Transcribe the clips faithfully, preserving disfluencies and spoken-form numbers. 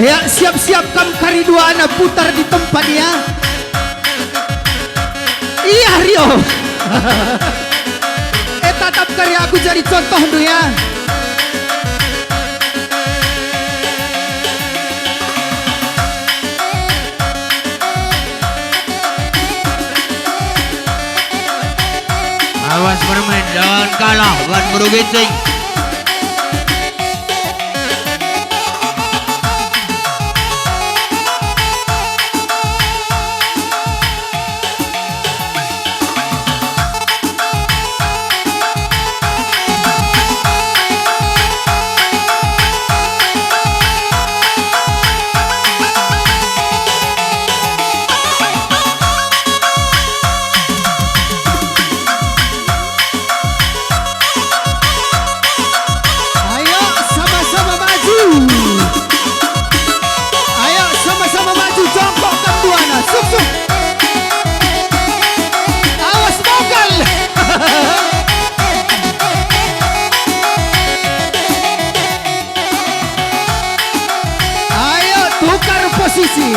Ya, siap-siap kam kari duana putar di tempat ya. Iya, Rio. Eh, tatap kari aku jadi contohndu ya. Awas permen, jangan kalah, ban merugi ting. Ayo, sama-sama maju. Ayo, sama-sama maju, jongkok kam duana. Suk, suk. Awas mogal. Ayo, tukar posisi.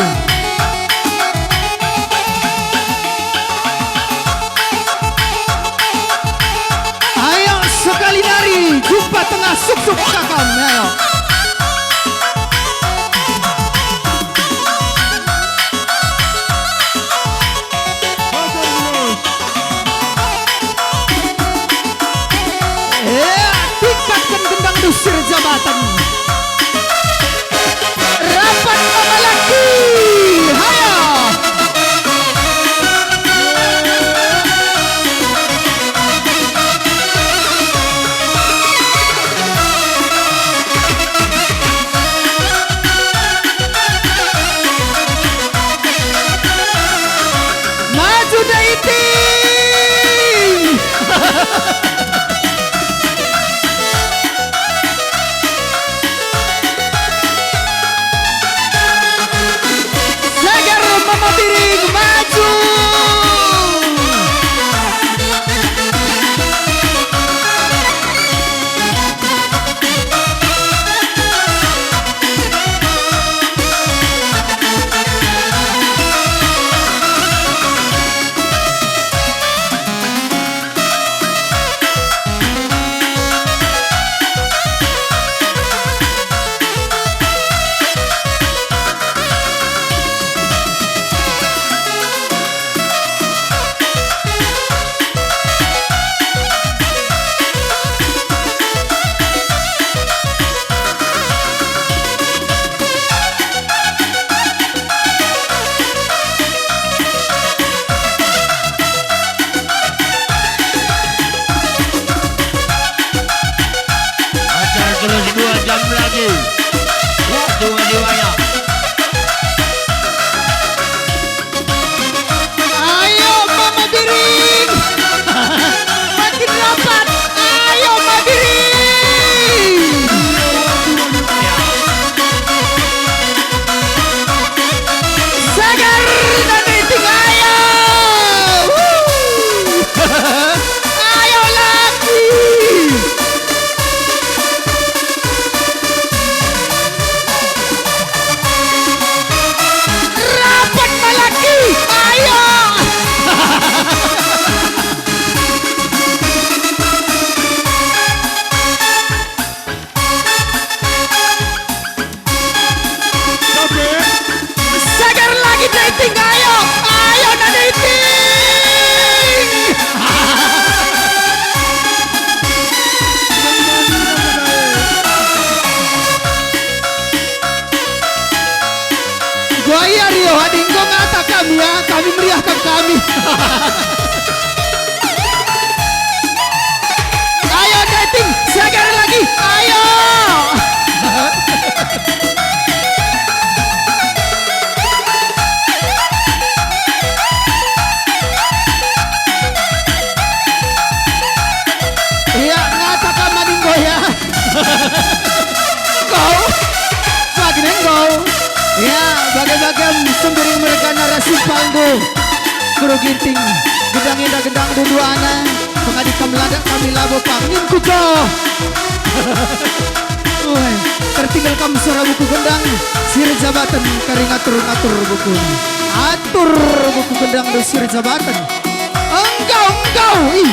Ayo, sekali nari, jumpa tengah, suk-suk kakam, ayo. Eh, tingkatken gendang dusir jabatan. Rapat Mama Laki, hayo. Maju Dating! Seger Mama Biring maju! Acara terus dua jam lagi. Waktu masih banyak. Ayo, Mama Biring. Makin rapat. Ayo, Mama Biring. Seger dan Dating, ayo. Wuh. Ayo, Laki. Rapat Mama Laki, ayo! Seger lagi Dating, ayo! Ayo, na Dating! Gua iya, Rio, adi enggo ngata kami, ya, kami meriahkan kami. Ayo, Dating, seger lagi, ayo. Iya, ngata kami enggo, ya. Enggo. Bagin enggo. Ya, bage-bagen Sembiring merga narasi paldu. Kuru Ginting, gendang enda gendang duduana. Pengadi kam lada kami labo pangin kuto. Tertinggal kam suara buku gendang, Sir Jabaten kari ngatur-ngatur buku. Atur buku gendang do Sir Jabaten. Enggau, enggau, ih.